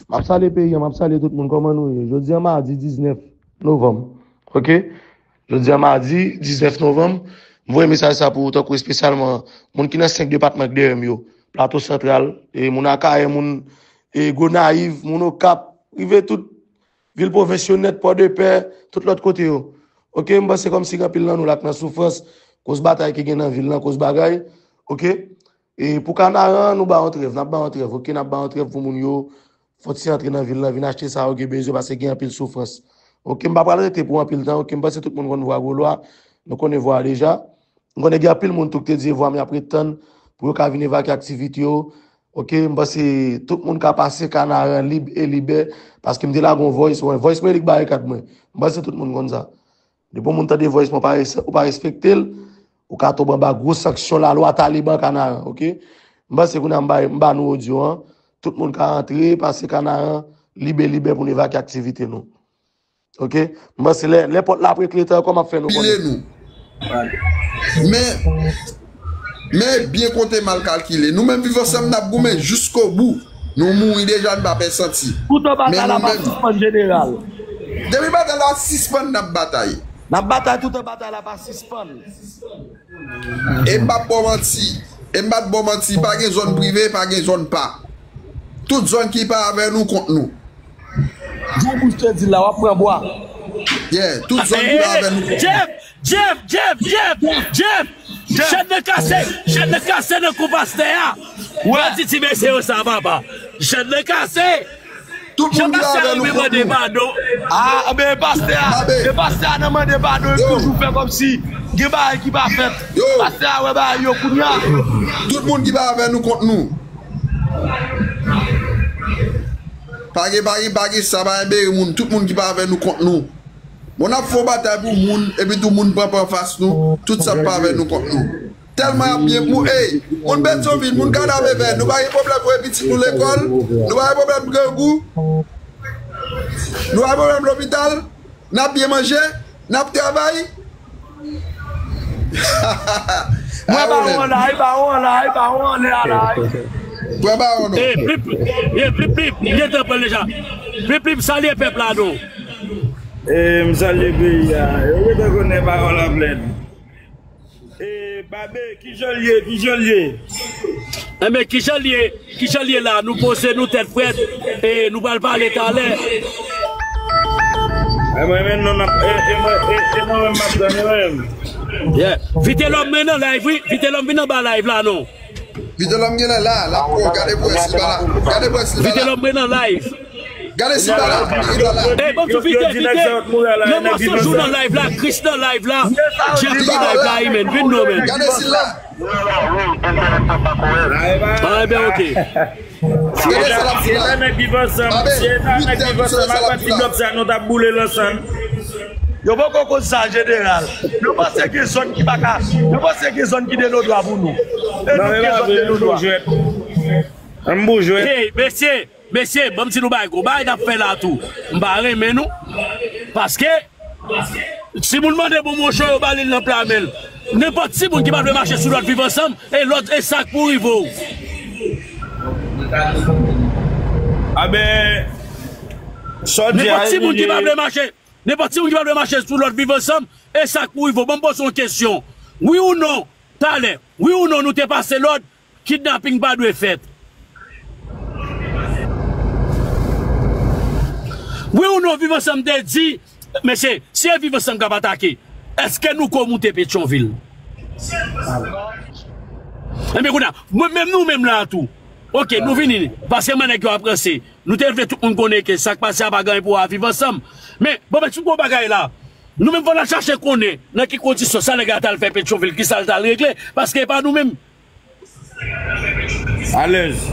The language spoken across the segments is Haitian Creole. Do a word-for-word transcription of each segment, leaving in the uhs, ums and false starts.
M ap salye peyi an, m ap salye tout moun. Kòman nou ye? Jodi a madi diznèf novanm. Oke? Jodi a madi diznèf novanm. M voye mesaj sa pou ou tankou espesyalman moun ki nan senk depatman k dèyè m yo. Plato Santral, e moun Akayè, moun, e Gonayiv, moun Okap, rive tout vil pwovens yo nèt, Pòdepè, tout lòt kote yo. Oke, m panse kòmsi gen anpil nan nou la k nan soufrans, koz batay ki gen nan vil lan, koz bagay. Oke? E pou Kanaran, nou ba yon trèv, n ap ba yon trèv, oke, n ap ba yon trèv pou moun yo, fò ti antre nan vil lan, vin achte sa yo gen bezwen, paske gen anpil soufrans. Oke, m pa pral rete pou anpil tan, oke, m panse tout moun konn vwa Gwo Lwa, nou konnen vwa a deja. M konnen gen anpil moun tou ki te di e vwa m y ap ret tann pou yo ka vin evakye aktivite yo. Oke, m panse tout moun ka pase Kanaran lib e libè, paske m te lage yon voice, yon voice mwen li k bare kat mwen. M panse tout moun konn sa. Depi yon moun tande voice mwen, ou pa res-, ou pa respekte l, ou ka tonbe anba gwo sanksyon lalwa Taliban Kanaran, oke? M panse kounye a m ba, m ba nou odyo an. Tout moun ka antre, pase Kanaran, lib e libè pou n evakye aktivite nou. Oke? M panse lè, lè pòt la ap rekle tan, kòman ap fè nou konnen? Pile nou. Men, men byen konte mal kalkile. Nou menm Viv Ansanm n ap goumen jiskobou. Nou mouri deja, n pa pè santi. Toutan batay la pa sispann, jeneral. Depi batay la sispann, n ap batay. N ap batay toutan batay la pa sispann. E m p ap ba w manti. E m p ap ba w manti. Pa gen zòn prive, pa gen zòn pa. Tout zòn ki pa avè nou kont nou. Jan bouch te di la, w ap pran bwa. Yeah, tout zòn ki pa avè nou kont nou. Jeff, Jeff, Jeff, Jeff, Jeff. Chèn nan kase, chèn nan kase nan kou pastè a. Ou wè ti ti mesye yo sa, papa. Chèn nan kase. Tout moun ki pa avè nou kont nou. Ah, men pastè a, men pastè a nan mande padon, li toujou fè kòmsi gen bagay ki pa fèt. Pastè a wè bagay yo kounye a. Tout moun ki pa avè nou kont nou. Pa gen, pa gen, pa gen sa, pa gen bere moun. Tout moun ki pa avè nou kont nou. Bon, n ap fè yon batay pou moun, epi tou moun pran pran fas nou, tout sa k pa avè nou kont nou. Tèlman y ap byen pou, ey, moun Petyonvil, moun Kanavevè, nou pa gen pwoblèm voye pitit nou lekòl, nou pa gen pwoblèm grangou, nou pa gen pwoblèm lopital, n ap byen manje, n ap travay. Mwen bawon la, e bawon la, e bawon anlè a la. Mwen bawon non. E, Plip, e, Plip, Plip, m gentan pran deja. Plip, Plip, salye pèp la non. E, m salye peyi a. Yo gentan konnen pawòl la plèn. E, Babe, kijan l ye, kijan l ye? Enben, kijan l ye, kijan l ye la? Nou poze nou tèt frèt, e nou pral pale talè. E mwen menm non, n ap, e, e mwen, e, e mwen menm m ap tann, e mwen menm. Yeah. Vitelòm mwen nan live, wi. Vitelòm vin anba live la, non. Vitelòm gen lè la, la, oh, gade pwès li pa la. Gade pwès li pa la. Vitelòm mwen nan live. Gade si pa la, li pa la. Ey, ban m di Vite, Vite. Nan mòso jou nan live la, Chris nan live la. Jeff nan live la, wi, men. Vin non, men. Gade si la. Ah, enben, oke. Si e ta nèg Viv Ansanm, si e ta nèg Viv Ansanm, a pati blòk sa, nou t ap boule l ansanm. Yo poko konn sa, jeneral. Nou panse gen zòn ki pa ka, nou panse gen zòn ki delodwa pou nou. E nou gen zòn delodwa. Ann boujwèt. Hey, mesye, mesye, ban m di nou bagay, gwo bagay n ap fè la tou. M pa renmen nou. Paske, si moun mande pou Monchon, yo ba li l nan pla men l. Nenpòt timoun ki pa vle mache sou lòd Viv Ansanm, e lòd, e sa k pou rive w. Aben, sa w di a, nenpòt timoun ki pa vle mache, nenpòt timoun ki pa vle mache sou lòd Viv Ansanm, e sa k pou rive w. Ban m poze w yon kesyon. Wi ou non, talè, wi ou non, nou te pase lòd, kidnaping pa dwe fèt. Wi ou non, Viv Ansanm te di, mesye, si e Viv Ansanm k ap atake, èske nou ko moute Petyonvil? Enben, kounye a, mwen menm, nou menm la tou. Oke, nou vini, paske mwen nèg yo ap ranse. Nou te vle tout moun konnen ke sa k pase a pa gen anyen pou wè a Viv Ansanm. Men, bon, men, tout bon bagay la. Nou menm fò n al chache konnen nan ki kondisyon sa nèg la t al fè Petyonvil, ki sa l t al regle, paske e pa nou menm. Alèz.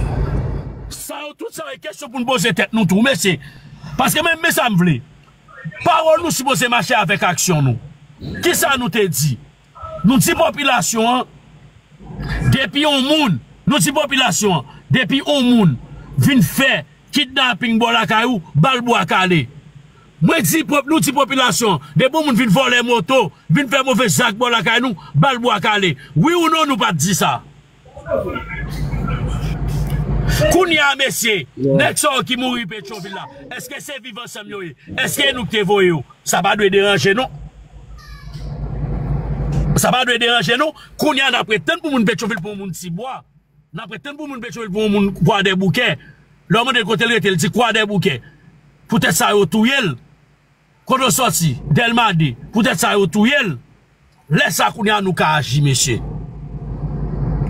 Sa yo, tout sa yo, e kesyon pou n poze tèt nou tou, mesye. Paske men, men sa m vle. Pawòl nou sipoze mache avèk aksyon nou. Kisa nou te di? Nou di popilasyon an, depi yon moun, nou di popilasyon an, depi yon moun vin fè kidnaping bò lakay ou, ba l bwa kale. Mwen di pòp, nou di popilasyon an, depi yon moun vin vòlè moto, vin fè move zak bò lakay nou, ba l bwa kale. Wi ou non, nou pa t di sa? Kounye a, mesye, nèg sa yo ki mouri Petyonvil la, èske se Viv Ansanm yo ye? Èske nou ki te voye yo? Sa pa dwe deranje nou. Sa pa dwe deranje nou. Kounye a, n ap ret tann pou moun Petyonvil, pou moun Tibwa. N ap ret tann pou moun Petyonvil, pou moun Kwadèboukè. Lè w mande l kote l rete, l di Kwadèboukè. Poutèt sa yo touye l. Kote w sòti? Dèlma de. Poutèt sa yo touye l. Lè sa kounye a nou ka aji, mesye.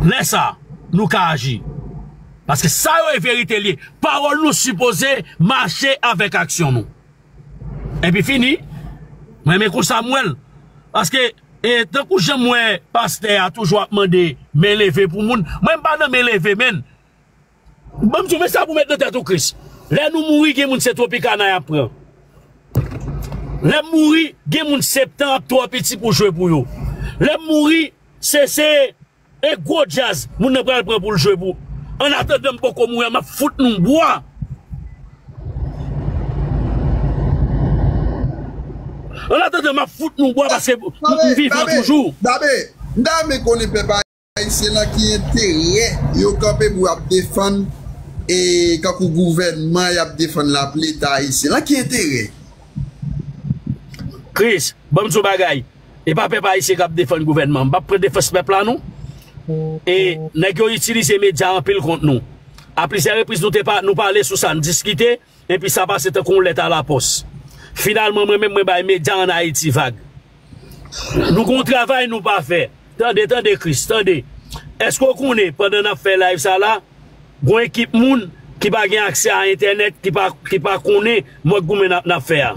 Lè sa nou ka aji. Paske sa yo e verite l ye. Pawòl nou sipoze mache avèk aksyon nou. Epi fini, mwen renmen konsa m wè l. Paske, e, tankou jan m wè pastè a toujou ap mande men leve pou moun, mwen m pa nan men leve, menn. Ban m di w, men sa pou met nan tèt ou, Kris. Lè nou mouri, gen moun se Tropicana y ap pran. Lè m mouri, gen moun Septan ap twò piti pou jwe pou yo. Lè m mouri, se, se, e gwo djaz, moun nan pral pran pou l jwe pou. Annatandan m poko mouri, m ap fout nou bwa. Annatandan m ap fout nou bwa paske m, m vivan toujou. Babe, m ta renmen konnen pèp ayisyen nan ki enterè yo kanpe pou y ap defann, e kankou gouvènman y ap defann l ap Leta ayisyen. Nan ki enterè? Kris, ban m di w bagay. E pa pèp ayisyen k ap defann gouvènman. M p ap pran defans pèp la, non. E nèg yo itilize medya anpil kont nou. A plizyè repriz, nou te pa, nou pale sou sa, n diskite, epi sa pase tankou yon lèt alapòs. Finalman, mwen menm, mwen bay medya ann Ayiti vag. Nou gon travay nou pa fè. Tande, tande, Kris, tande. Èske w konnen, pandan n ap fè live sa la, gon ekip moun ki pa gen aksè a entènèt, ki pa, ki pa konnen mòd goumen n ap, n ap fè a?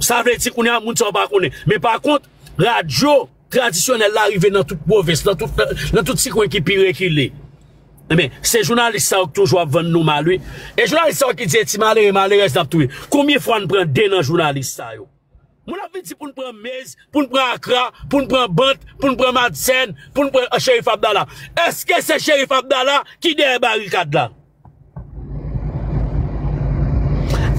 Sa vle di kounye a, moun sa yo pa konnen. Men pa kont, radyo tradisyonèl la rive nan tout pwovens, nan tout, nan tout ti kwen ki pi rekile. Ebyen, se jounalis sa yo k toujou ap vann nou mal, wi. E jounalis sa yo ki di e ti malere, malerèz n ap touye. Konbyen fwa n pran de nan jounalis sa yo? Moun ap vin di pou n pran Mez, pou n pran Akra, pou n pran Bant, pou n pran Madsen, pou n pran Cherif Abdallah. Èske se Cherif Abdallah ki dèyè barikad la?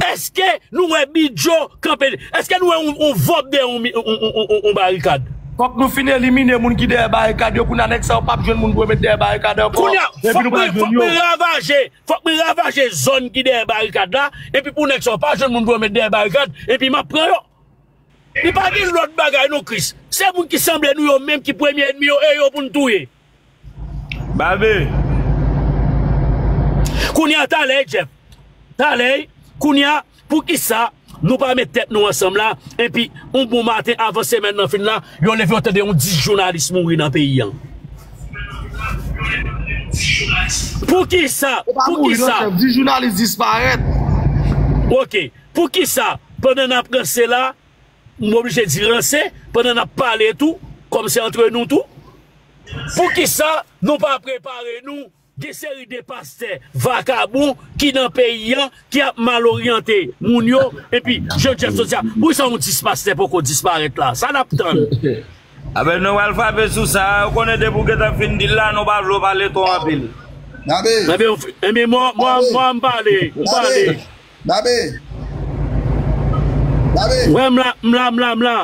Èske nou wè Bidjo kanpe? Èske nou wè yon, yon vòb dèyè yon, yon, yon, yon, yon, yon barikad? Fòk nou fin elimine moun ki dèyè barikad yo, kounye a nèg sa yo p ap jwenn moun pou yo met dèyè barikad ankò. Kounye a, epi fòk nou pral mwen, fòk jwenn yo. Mwen ravaje, fòk mwen ravaje zòn ki dèyè barikad la, epi pou nèg sa yo pa jwenn moun pou yo met dèyè barikad, epi m ap pran yo. Li pa gen lòt bagay non, Kris. Se moun ki sanble nou yo menm ki premye ènmi yo, e yo pou n touye. Babe. Kounye a, talè, Jeff. Talè, kounye a, poukisa nou pa met tèt nou ansanm la, epi yon bon maten avan semèn nan fin la, yo leve yo tande yon dis jounalis mouri nan peyi an. Poukisa? Yo pa mouri non, poukisa? Chèf, dis jounalis disparèt. Ok. Poukisa, pandan n ap ranse la, m oblije di ranse, pandan n ap pale tou, kòm se antre nou tou? Poukisa nou pa prepare nou? Gen seri de pastè vakabon ki nan peyi an, ki ap mal oryante moun yo, epi Jean Jeff soti a. Poukisa yon dis pastè poko disparèt la? Sa n ap tann? Apre nou pral frape sou sa, ou konnen depi w gentan fin di l la, nou pa vle w pale twò anpil. Babe. Ebyen, ebyen, mwen, mwen, mwen, m pale, m pale. Babe. Babe. Wè, m la, m la, m la, m la.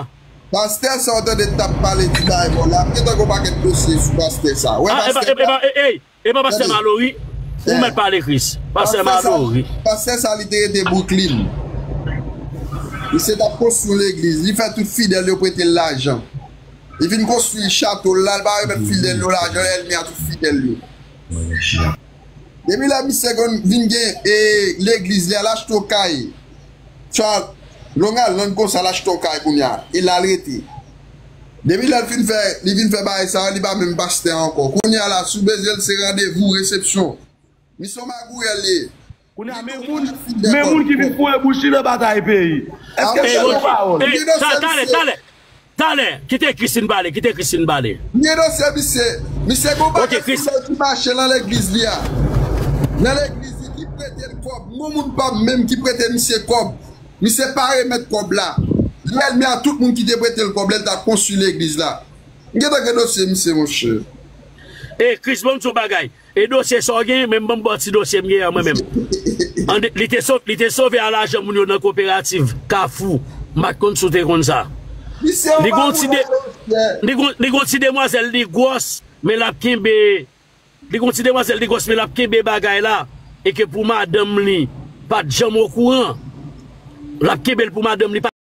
Pastè sa w tande t ap pale ti bagay bò la, m gentan gon pakèt dosye sou pastè sa. Wè, ah, e pa, pastè e pa, sa. E, ey, e pa pastè Tande. Malory? Ou Eh. mèt pale, Kris. Pastè Pastè sa, Malory. Pastè sa, li te rete Brooklyn. Misye t ap konstwi yon legliz. Li fè tout fidèl yo prete l lajan. Li fin konstwi chato l la, li pa remèt fidèl yo lajan, ènmi a tout fidèl yo. Depi lè misye konn vin gen, e, legliz li a, l achte yon kay. Sa, Long Island konsa, l achte yon kay kounye a, e la l rete. Depi lè l fin fè, li vin fè bagay sa yo, li pa menm pastè ankò. Kounye a la, si w bezwen l, se randevou, resepsyon. Misye yon magouyè l ye. Kounye a, men moun, men moun ki vin foure bouch li nan batay peyi. Èske se yon pawòl? Ey, ta-, talè, talè. Talè, kite Christine pale, kite Christine pale. M gen dosye misye. Misye gon pakèt fidèl ki mache nan legliz li a. Nan legliz li ki prete l kòb. Gon moun pa m menm ki prete misye kòb. Misye pa remèt kòb la. Li ènmi a tout moun ki te prete l kòb lè l t ap konstwi legliz la. M gentan gen dosye misye, monchè. E Chris, ban m di w bagay. E dosye sa w gen, men m ban m ba w ti dosye m gen an mwen menm. An de, li te sov-, li te sove a lajan moun yo nan koperativ Kafou. M pa t konn si w te konn sa. Li gon ti de-, li gon, li gon ti demwazèl, li gwòs, men l ap kenbe, li gon ti demwazèl li gwòs, men l ap kenbe bagay la, e ke pou madanm li pa t janm okouran, l ap kenbe l pou madanm li pa